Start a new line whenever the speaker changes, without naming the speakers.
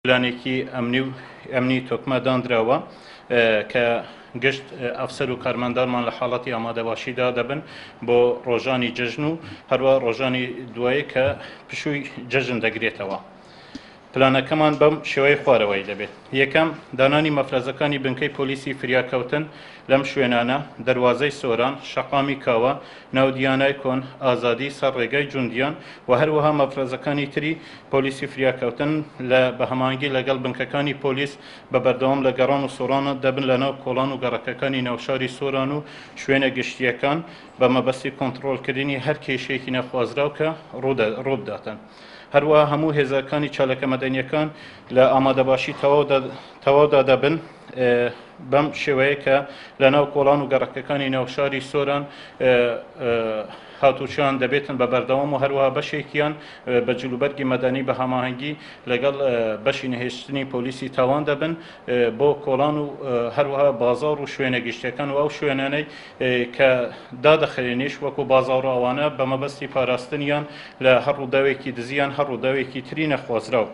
پلانێکی ئەمنی و ئەمنی تۆکمە دانراوە کە گشت ئەفسەر و کارمەندانمان لە حاڵەتی ئامادەباشیدا دەبن بۆ ڕۆژانی جەژن و هەروە ڕۆژانی دوایی کە پشووی جەژن دەگرێتەوە. پلانەکەمان بەم شێوەی خوارەوەی دەبێت. یەکەم، دانانی مەفرەزەکانی بنکەی پۆلیسی فریاکەوتن لەم شوێنانە، دەروازەی سۆران، شەقامی کاوە، ناو دیانای کۆن، ئازادی، سەر ڕێگای جوندیان و هەروەها مەفرەزەکانی تری پۆلیسی فریاکەوتن لە بە هەماهەنگی لەگەڵ بنکەکانی پۆلیس بە بەردەوام لە گەڕان و سۆران دەبن لە ناو کۆڵان و گەڕەکەکانی ناوشاری سۆران و شوێنە گشتییەکان بە مەبەستی کۆنتڕۆڵکردنی هەر کێشەیەکی نەخوازراو کە ڕووبداتن. هەروەها هەموو هێزەکانی چالاکە مەدەنییەکان لە ئامادەباشی تەواودا دەبن بەم شێوەیە کە لە ناو کۆڵان و گەڕەکەکانی ناو شاری سۆران هاتوچۆیان دەبێتن بە بەردەوام و هەروەها بەشێکیان بە جلوبەرگی مەدەنی بە هەماهەنگی لەگەڵ بەشی نەهێشتنی پۆلیسی تاوان دەبن بۆ کۆڵان و هەروەها بازاڕ و شوێنە گشتیەکان و ئەو شوێنانەی کە دادەخرێنیش وەکو بازاڕ و ئەوانە بە مەبەستی پاراستنیان لە هەر ڕووداوێکی دزیان هەر ڕووداوێکی تری نەخوازراو.